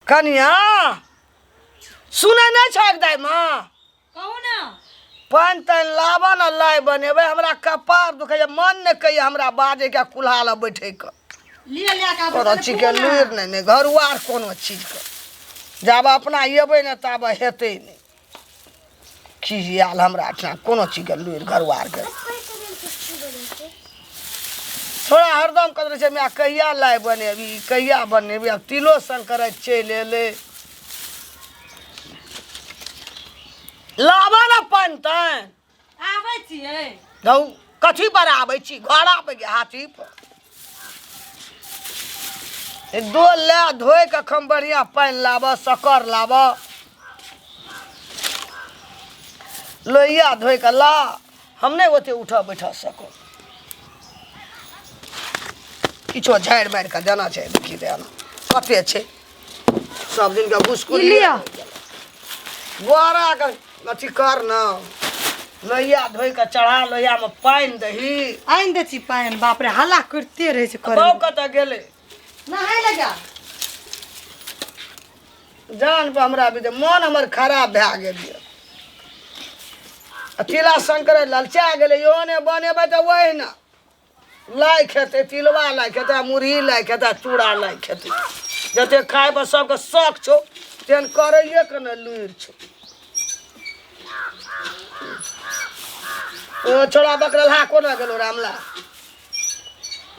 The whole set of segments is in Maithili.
कनिया सुनै नहि छै दाइ माँ? कहू ने। पानि तानि लाबऽ ने, लाइ बनेबै। हमरा कपार दुखैया, मन नहि कहैया हमरा बाजैके, कुल्हा लऽ बैठैके। लिअ, लए कऽ आबै। कोनो चीजके लुरि नहि, नहि घरुआर कोनो चीजके। जाबे अपना एबै ने ताबे हेतै नहि। की आयल हमरा एहिठिना कोनो चीजके लुरि घरुआरके। थोड़ा हरदम कहैत रहै छै, माय कहिया लाइ बनेबी, कहिया बनेबी? आब तिलो संक्रान्ति चलि एलै। लाबऽ ने पानि तानि। आबै छियै। धौ, कथी पर आबै छी? घोड़ा पर कि हाथी पर? ई डोल लए धोइ कऽ खम बढ़िआँ पानि लाबऽ, शक्कर लाबऽ, लोहिया धोइ कऽ ला। हम नहि ओते उठऽ बैठऽ सकब। किछो झाड़ि मारि कऽ देना छै। देखी देना कते छै सब दिनके घुसकुली। ई लिअ। गोरा के अथी कर न, लोहिया धोइ कऽ चढ़ा, लोहियामे पानि दही। आनि दै छी पानि। बाप रे, हल्ला करिते रहै छै। बहू करे कतऽ गेलै? नहाय लए जा। जान पर हमरा भी मन हमर खराब भए गेल यऽ। आ तिला संक्रांति ललचा गेलै, इहो नहि बनेबै तऽ वही ने लाइ खेतै, तिलवा लाइ खेतै, आ मुरही लाइ खेतै, आ चूड़ा लाइ खेतै। जते खाय पर सबके शौक छौ, तेहन करैए के ने लुरि छौ। ओ छोड़ा बकरलहा कोना गेलो? रामला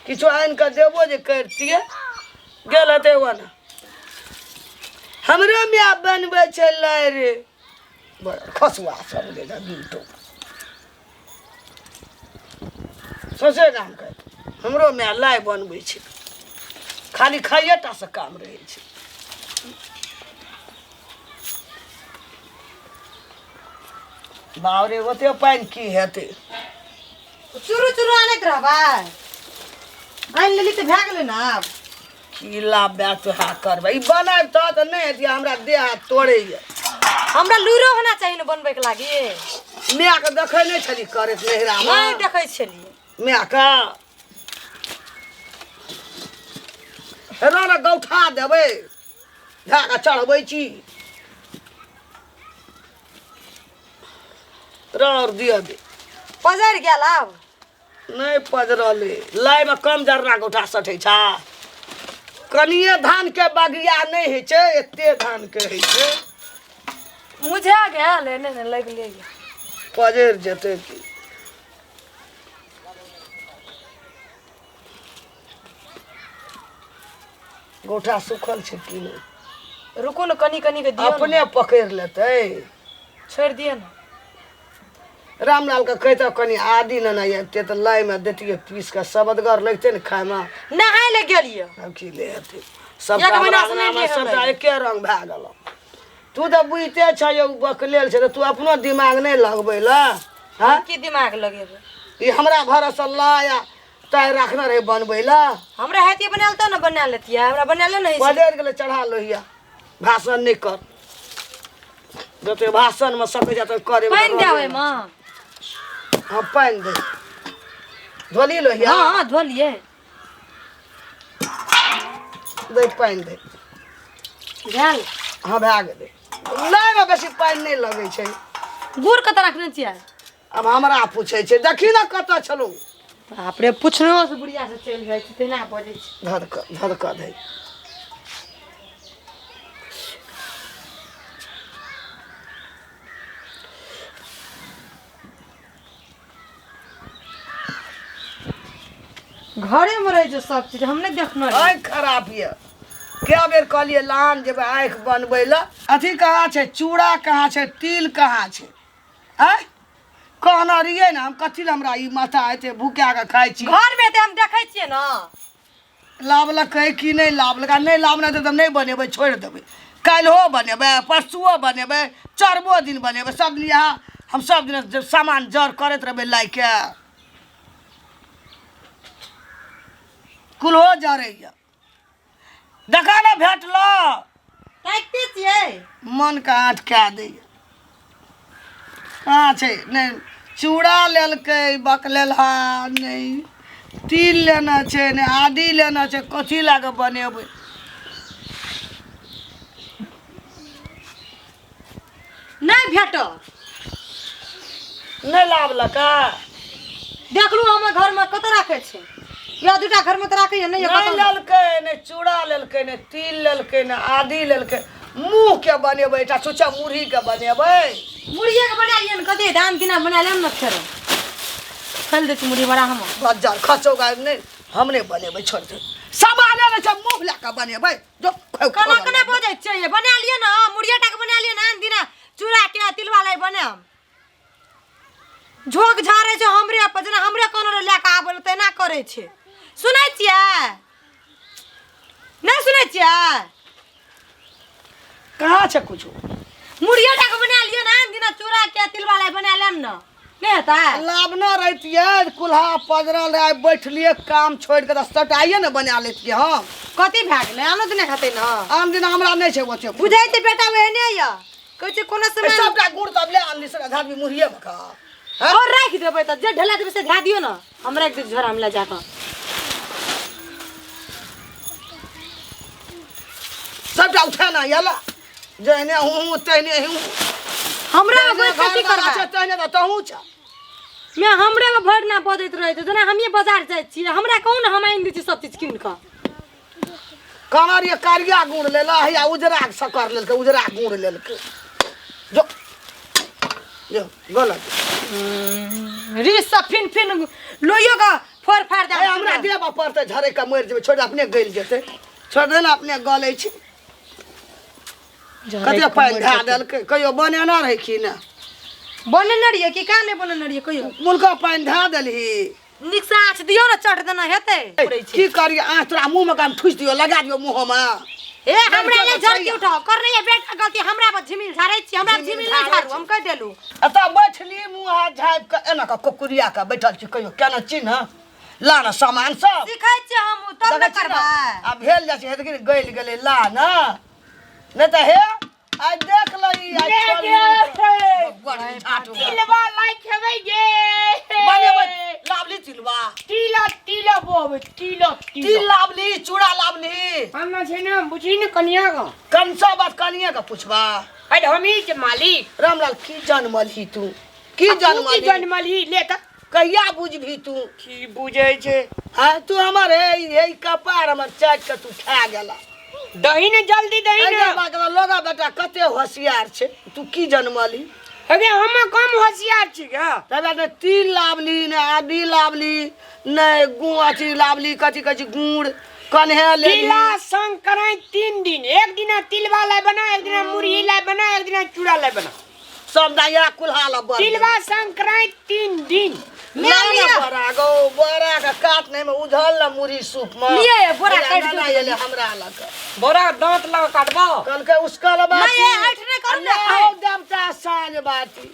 किछो आनि कऽ देबो जे करितियै। गेल हेतै ओ ने। हमरो माय बनबै छै लाइ रे। बड़ खसुआ सब जे बिलटो सौंसे गाम के। हमरो माय लाइ बनबै छै, खाली खाइए टा से काम रहै छै। बाप रे, ओते पानि की हेतै? चुरू चुरू आनैत रहबै। आनि लेली तऽ भए गेलै ने आब। की लाभ भए तोहा करबै? ई बनायब तऽ नहि हेतै। हमरा देह हाथ तोड़ैए। हमरा लुरो होना चाही ने बनबैके लागी। मायके देखै नहि छली करैत नैहरामे? नहि देखै छलियै। मायके एना ने गौठा देबै, धए कऽ चढ़बै छी। रर दिअ दे। पजरि गेल आब। नहि पजरलै। लाइमे कम जरना गोटा सटै छा? कनिए धानके बगिया नहि होइ छै, एते धानके होइ छै। मुझा गेल, एने ने लागि ले। पजरि जेतै की? गोटा सुखल छै की नहि? रुकू ने, कनि कनि के दियौ ने। अपने पकड़ि लेतै। छोड़ि दियौ ने। रामलालके कहितऽ कनि आदी नेने अबितियै तऽ लाइमे दैतियै पीस कऽ, सबदगर लगितै ने खायमे। नहाय लए गेलियै। आब की ले हेतै? सबटा एक हमरा महीना से नहि अङ्गनामे नहेलै। सबटा एके रंग भए गेल। तू तऽ बुझिते छह यौ, बकलेल छै तऽ तू अपनो दिमाग नहि लगबै लए हँ? की दिमाग लगेबै? ई हमरा भरोसे लाय आ ताहि राखने रहै बनबै लए। हमरा हेतियै बनायल तऽ ने बना लेतियै। हमरा बनायले नहि होइ छै। पजरि गेलै, चढ़ा लोहिया। भाषण नहि कर। जते भाषणमे सकै छै तते करे। पानि देबै ओहिमे? हँ, पानि दे। धोली लोहिया? हँ हँ, धोलियै। दे, पानि दे। भेल? हँ, भए गेलै। लाइमे बेसी पानि नहि लगै छै। गुड़ कतऽ रखने छियै? आब हमरा पूछै छै? देखी ने कतऽ छलहुँ। बाप रे, पुछलो से बुढ़िया से चलि जाइ छै, तेना बजै छै। धधक धधक दै। घरे मे रहै छै सब चीज, हम नहि देखने रहियै। आँखि खराब यऽ। कए बेर कहलियै लान जेबै आँखि बनबै लए। अथी कहाँ छै? चूड़ा कहाँ छै? तिल कहाँ छै? आँय, कहने रहियै ने हम। कथी लए हमरा ई माथा एते भुका कऽ खाइ छी? घर मे तऽ हम देखै छियै ने। लाबलकै कि नहि लाबलकै? आ नहि लाबने हेतै तऽ हम नहि बनेबै, छोड़ि देबै। काल्हिओ बनेबै, परसुओ बनेबै, चारिमो दिन बनेबै। सब दिन इएह। हम सब दिन जे सामान जर करैत रहबै लाइके, कुल्हो जरैए। देखा ने, भेटलो? ताकिते छियै। मनके आँट कए दैए। कहाँ छै? नहि चूड़ा लेलकै बकलेलहा, नहि तिल लेना छै, नहि आदि लेना छै। कथी लए कऽ बनेबै? भेटल। नहि लाबलका? देखलू हमर घरमे कतऽ राखै छै? या दूटा घरमे तऽ राखैए नहि? नहि लेलकै, नहि चूड़ा लेलकै, नहि तिल लेलकै, नहि आदि लेलकै। मुँहके बनेबै एकटा चुच्चा मुरहीके बनेबै। मुरहिएके बना लिअ ने, कथी धान दिना बना लेब ने, फेरो खोलि दै छी मुरही बड़ा हम। बज्जर खचौगा नहि, हम नहि बनेबै, छोड़ि दे। सामाने नहि छै, मुँह लए कऽ बनेबै जो। केना केना बजै छियै? बना लिअ ने, मुरहिए टाके बना लिअ ने, आन दिना चूड़ाके आ तिलवा लाई बनायब। झोंक झाड़ै छै हमरे पर, जेना हमरे कोनो लए कऽ आबै तेना करै छै। सुनै छियै? नहि सुनै छियै? कहाँ छै कुछो? मुड़िया टाके बना लिअ ने, आन दिना चूड़ा के तिलवा लाई बना लेब ने, नहि हेतै? लाबना रहितियै, कुल्हा पजरल रहै, बैठलियै काम छोड़ि कऽ, तऽ सटाइए ने बना लेतियै हम। कथी भए गेलै? आनो दिना हेतै ने। आन दिन हमरा नहि छै ओते। बुझै छै बेटा ओहने यऽ, कहै छै कोनो समय। सबटा गुड़ तब ले आनली, सर आदमी मुरहिए मे खा। और राखि देबै तऽ जे ढेला देबै से धए दियौ ने, हम राखि देब झोरामे लए जाकऽ। सबटा उठा ना आयल, जहने हूँ तहने हूँ। हमरा मे बैठ कऽ की करबै? तहने तऽ तहूँ छ। मैं हमरे में भरि ना बजैत रहै छै, जेना हमिये बाजार जाइ छियै। हमरा कहू ने, हम आनि दै छी सब चीज कीन कऽ। कहना रहियै करिया गुड़ लेला, हैया उजरा शक्कर लेलकै, उजरा गुड़ लेलकै। जो जो गलत। रिस से फिन फिन लोइयो के फोड़ फाड़ दे। हमरा देबऽ पड़तै, झरे कऽ मरि जेबै। छोड़, अपने गलि जेतै, छोड़ दे ने, अपने गलै छै। कते पानि धए देलकै, कहियो बनेने रहै की ने? बनेने रहियै कि का नहि बनेने रहियै कहियो? मुलका पानि धए देलही। नीक से आँच दियौ ने, चढ़ देना हेतै। की करी आँच? तोरा मुँहमे काम ठुसि दियौ, लगा दियौ मुँहमे। ए, हमरा ले झड़की उठाओ कर नहीं है बेटा गलती, हमरा पर झिमिल झाड़ै छी। हमरा झिमिल नहि झाड़ू, हम कहि देलू। एतऽ बैठली मुँह हाथ झाँपि कऽ, एना कऽ कुकुरिया कऽ बैठल छी, कहियो केना चिन्ह ला ने सामान सब। सिखै छियै हम तब ने करबै। आ भेल जाइ छै, हेतै गलि गेलै, ला ने, नहि तऽ हे आइ देख लही आइ। तिलवा लाई खेबै गे? बनेबै, लाबली तिलवा? तिला तिला बोब तिला। तिल लाबली, चूड़ा लाबली? हम छै ने बुझी ने कनिया का। कंसा बात कनिया का पूछबा? अरे हम ही के मालिक। रामलाल, की जनमलही तू? की जनमलही? की जनमलही ले त। कहिया बुझबही तू? की बुझै छै? हाँ, तू हमर हे हे कपार हमर चाटि के तू खा गेला। दही ने, जल्दी दही ने। लोगा बेटा कते होशियार छै, तू की जनमलही? अगे हम कम होशियार छी गा? तब ने तिल लाबली, ने आदि लाबली, ने गु अथी लाबली, कथी कहै छै, गुड़ कन्हे ले। तिला संक्रांति 3 दिन, एक दिन तिलवा लाई बना, एक दिन मुरही लाई बना, एक दिन चूड़ा लाई बना। सब दाया कुल्हा ला बर। तिलवा संक्रांति 3 दिन। ना ना, बड़ा गो बड़ा का काटने में उधल ना मुरी सूप में। लिए बोरा काट दो। ना हमरा लग। बोरा दांत लगा काटबो। कल के उसका लबा। नहीं, ये हट नहीं करू ना। ले देवता साँझ बाती,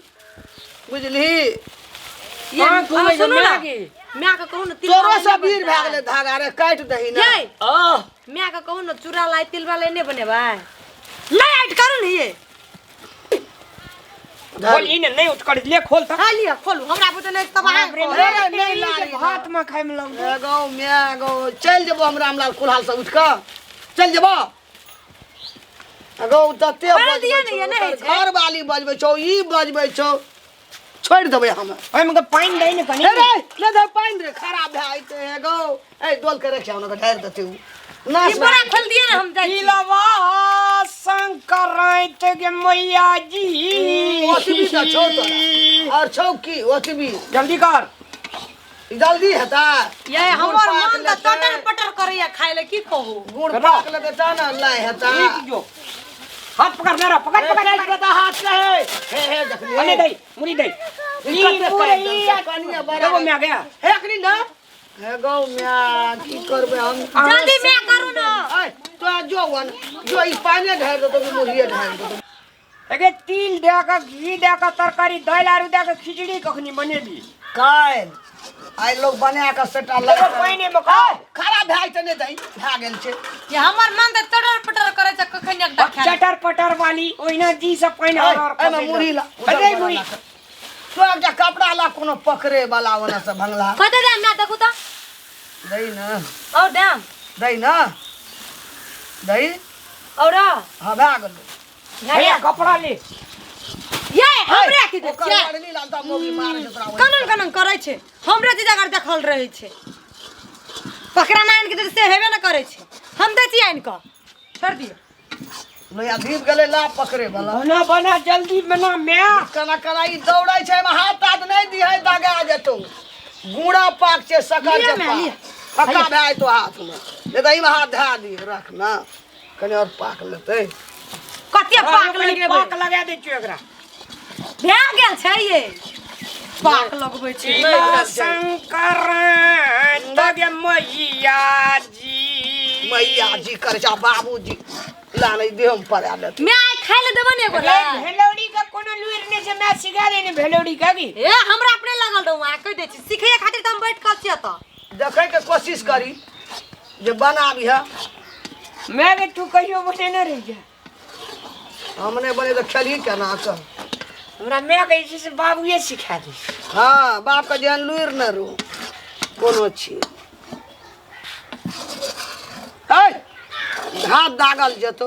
बुझली? ये सुनू ना, माय के कहू ने तिलवा। तोरो से वीर भए गेलै धागा रे, काटि दही ने। ये माय के कहू ने, चूड़ा लाई तिलवा लाई नहीं बनेबै? नहीं हट करू ने ये। बोल ने नहीं उठ कर ले, खोल त। हाँ, लिअ, खोलू, हमरा बुझे नहीं तबाह। नहीं लारी। भात में खाइ में लग। गौ my गौ, चलि जेबो हम रामलाल कुल्हाल से उठि कऽ चलि जेबो गौ तते। छोड़ि दियौ ने, ये नहि होइ छै। घर वाली बजबै छौ, ई बजबै छौ, छोड़ि देबै हम। ओहिमे के पानि दही ने कनी। हे रे, ले दे पानि रे, खराब भए जेतै। हे गौ, ए डोल के रखिया, ओना ढारि देतै उ नाश। ई बोरा खोल दिअ ने, हम जाइ छी। तिलवा संक्रांति के मैया जी। ओतबी तऽ छौ तोरा, और छौ की ओतबी? जल्दी कर। जल्दी हेतै? ये गुड़ हमर पाक मन तऽ लेतै। चटर पटर करैया खाय ले, की कहू? गुड़ पाक लेतै तहन ने लाइ हेतै। ठीक, जो हाथ पकड़ मेरा, पकड़ पकड़। काटि देता हाथ से। हे हे हे, देखलियै? अने दही मुरी दही। ई कते काटि देलकै, कनिये बड़ा। देखो मैं गया। हे अखनी ना, हे गौ म्या, की करबै हम? जल्दी मैं करू ना। ऐ तो जो वन जो ई पानि ढारि देतौ कि मुरहिए ढारि देतौ? अगे तिल दे के, घी दे के, तरकारी दालि आरू दे के खिचड़ी कखनी बनेबी? काल्हि आइ लोग बना कऽ सेटा लग। देखो पानि मे खा। खराब भए जेतै, नहि दही भए गेल छै। ये हमर मन तऽ चटर पटर करै छै, कखन एकटा खाय। चटर पटर वाली ओहिना जी सब पानि ऐ, और एहिमे मुरही ला। अरे मुरही। तू एकटा कपड़ा ला, कोनो पकड़े वाला ओना से भंगला। कते दाम ना देखू तऽ। दही ने। और दाम। दही ने, दही। और हाँ, भए गेलै। भैया कपड़ा ले। ये हमरे अथी दै ओकर छियै लड़ली लाल तऽ मौगी मारै छै तोरा ओहि। कनन कनन करै छै हमरे चीज अगर देखल रहै छै पकड़ा ना आनि के दे से हेबे ना करै छै हम दै छी आनि कऽ छोड़ दियौ लोहिया धीप गेलै ला पकड़े वाला बना बना जल्दी बना मैं केना केना ई दौड़ै छै एहिमे हाथ ताथ नहि दिहै दगा जेतौ गुड़ा पाक छै सकर लिअ के माय, पाक लिअ। पक्का भए जेतौ हाथमे नहि तऽ एहिमे हाथ धए दिहे रख ने कनि आओर पाक लेतै कते पाक लगेबै पाक लगा दै छियो एकरा भए गेल छै ये पाक लगबै छै तिला शंकर तगे मैया जी मैया जी करै छै आ बाबूजी ला नहि देहमे पड़ा लेतै मैं आइ खाइ लए देबो ने एगो रे ला भेलौड़ी के कोनो लुइर नै छै मैं सिखा देने भेलौड़ी के की ए हमरा अपने लगल रहू अहाँ कहि दै छी सीखैए खातिर तऽ हम बैठ कऽ छियै तऽ देखैके कोशिश करी जे बनाबी है मैं के तू कहियो बनेने रही जा हम नहि बने तऽ खेलही केना कऽ हमरा मैं के जे छै से बाबूए सिखा दे हँ बापके जेहन लुरि नहि रहू कोनो छी है हाथ दागल जेतौ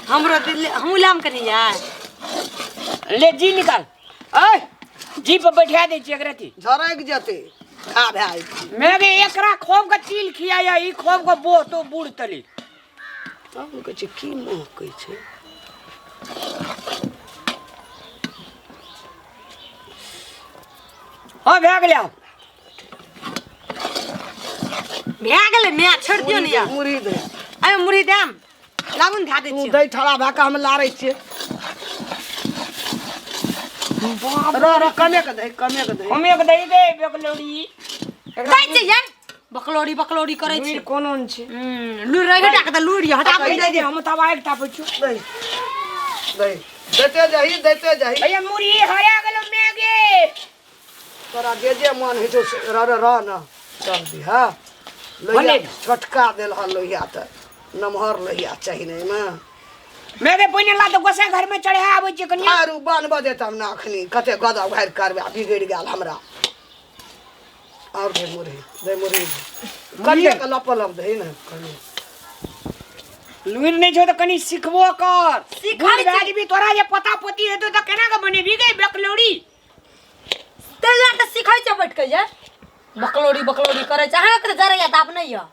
हमरो दिल हमहूँ लाम कनी यार ले जी निकाल ऐ जी पर बैठा दै छियै एकरा ती झरकि जेतै खा भए जेतै। मैं के एकरा खोब के तिल खियाया ई खोब के बोह तो बूढ़ तली तब हम कहै छै की महकै छै हाँ भए गेलै आब भए गेलै माय छोड़ि दियौ ने यार मुरही दे अरे मुरही देम लागू ने धए दै तू छियै दै ठड़ा भए कऽ हम लारै छियै रह रह कमे के दही कमे के दही हम एक दही दे बेकलौड़ी दै छियै यार बकलौड़ी बकलौड़ी करै छी लुइर कोनो नहि छै लुरि रहि हटा के तऽ लुरि हटा दही दे दे हम तब आगि तापै छियौ दही दही दैते जाही दैते जाही भैया मुरही हरा गेलो मैगे तोरा जे जे मन होइ छौ से रह रह रह न चल दिहा लोहिया भने। छोटका देल हँ लोहिया तऽ नमहर लोहिया चाही ने एहिमे मैगे पहिने ला तऽ गोसाई घर में चढ़ा आबै छियै कनिया आरू बनबऽ देत हम ने अखनी कते गदा उघारि करबै आ बिगड़ि गेल हमरा आओर दे मुरही दे मुरही कनिए के लपलप दही ने कनि लुइर नहि छौ तऽ कनि सिखबो कर सिखै बूढ़ भए छै। जेबही तोरा जे पता पोती हेतौ तऽ केना कऽ बनेबही गे बेकलौड़ी ताहि दुआरे तऽ सिखै छै बैठ के ये बकलौड़ी बकलौड़ी करै छै अहाँके तऽ जरैया दाब नहि यऽ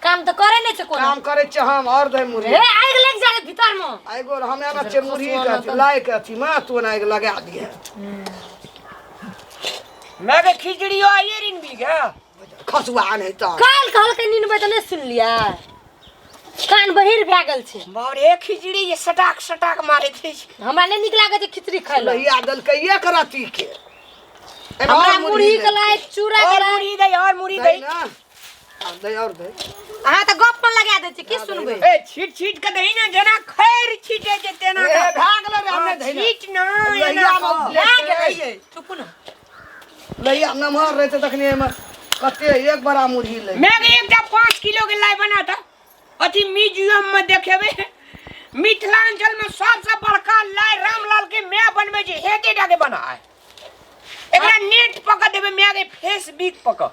काम तऽ करै नहि छै कोनो काम करै छियै हम आओर दे मुरही हे आगि लागि जाइ भीतर मे एगो हम आना छियै मुरही के अथी लाइ के अथी मे तू ओना आगि लगा दिहे मैं के खिचड़ी आइए रिन भी गे खसुआ नहि तऽ काल्हि कहलकै निनबै तऽ नहि सुनलियै कान बहिर भए गेल छै बाप रे खिचड़ी जे सटाक सटाक मारैत छै हमरा नहि नीक लागै छै खिचड़ी खाय लए लोहिया देलकै एक रत्ती के एहिमे हमरा आओर मुरही के दे। लाइ चूड़ा के और लाइ मुरही दे और मुरही दे दे ना आब दे और दे अहाँ तऽ गप पर लगा दै छी की सुनबै ए छीट छीट के दही ना जेना खैर छीटे जे तेना ए, के। भए गेलै रे, हाँ, हमने धैने। छीट ना लोहिया एना मे कऽ। भए गेलै ये चुप ने लोहिया नमहर रहतै तखने एहिमे कते एक बड़ा मुरही लै मैं के एकटा 5 किलो के लाइ बना था अथी म्यूजियम में देखेबे मिथिलांचल में सबसे बड़का लाइ रामलाल के मैं बनबै छै हेते टा के बना है एकरा नेट पकड़ देबे मैं के फेसबुक पकड़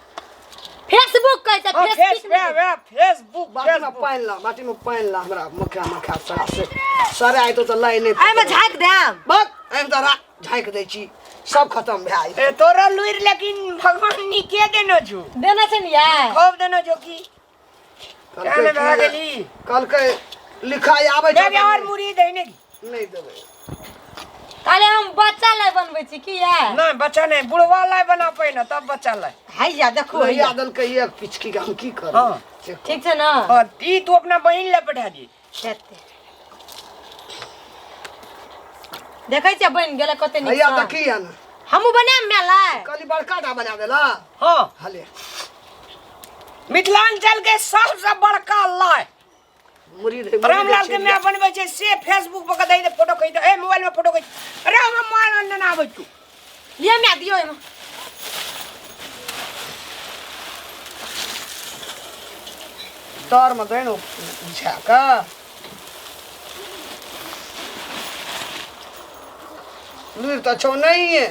फेसबुक कहै छै हाँ, फेस फेसबुक वे वे फेसबुक बाटी में फेसबुक पानि ला बाटी में पानि ला हमरा मखा मखा सरा से सरा आयतो तऽ लाइ नहि एहिमे झाँकि देम बक एहिमे तऽ रा झाँकि दै छी सब खतम भए जेतै ए तोरा लुइर लेकिन भगवान नीके देनो छु देने छै ने यार खूब देनो छौ की कहलकै केहन भए की- गेली कहलकै लिखाइ आबै मैं छै के और मुरही दही ने नहि देबै ताले हम बच्चा लाइ बनबै छी की यार नहीं बच्चा नहीं बुढ़वा लाय बना पहिने तब बच्चा लाय हैया देखो लोहिया हैया देलकै एक पिचकी के हम की करब हाँ। से कहू। ठीक छै ने हाँ ई तू अपना बहिन ले पठा दी हेतै। देखै छियै बनि गेलै कते नीक हैया सँ। देखी ने हमहूँ बनायब माय लाइ कहली बड़का टा बना देला हाँ हले मिथिलांचल के सबसे बड़का लाय मुरही दे रामलाल के माय बनबै छै से फेसबुक पर दे दे फोटो खींच दे ए मोबाइल में फोटो खींच अरे हम मोबाइल में ना आबै छु लिअ माय दियौ एहिमे तर में दे ने बुझा कऽ लुरि तऽ छौ नहिये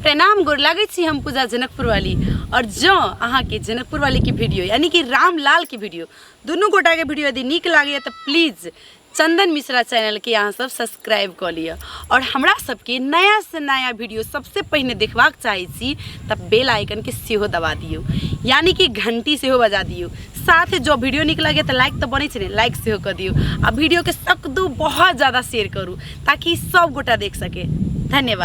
प्रणाम गोर लागै छी हम पूजा जनकपुर वाली और जँ अहाँके जनकपुर वाली के वीडियो यानी कि रामलाल के वीडियो दुनू गोटाके वीडियो यदि नीक लागैए तऽ प्लीज चंदन मिश्रा चैनलके अहाँ सब सब्सक्राइब कऽ लिअ आओर हमरा सबके नया से नया वीडियो सबसे पहिने देखबाक चाहै छी तऽ बेल आइकनके सेहो दबा दियौ, यानी कि घंटी सेहो बजा दियौ। साथ जो वीडियो नीक लगे तऽ लाइक तऽ बनै छै ने, लाइक सेहो कऽ दियौ आ वीडियोके सकदू बहुत ज़्यादा शेयर करू ताकि सब गोटा देख सके। धन्यवाद।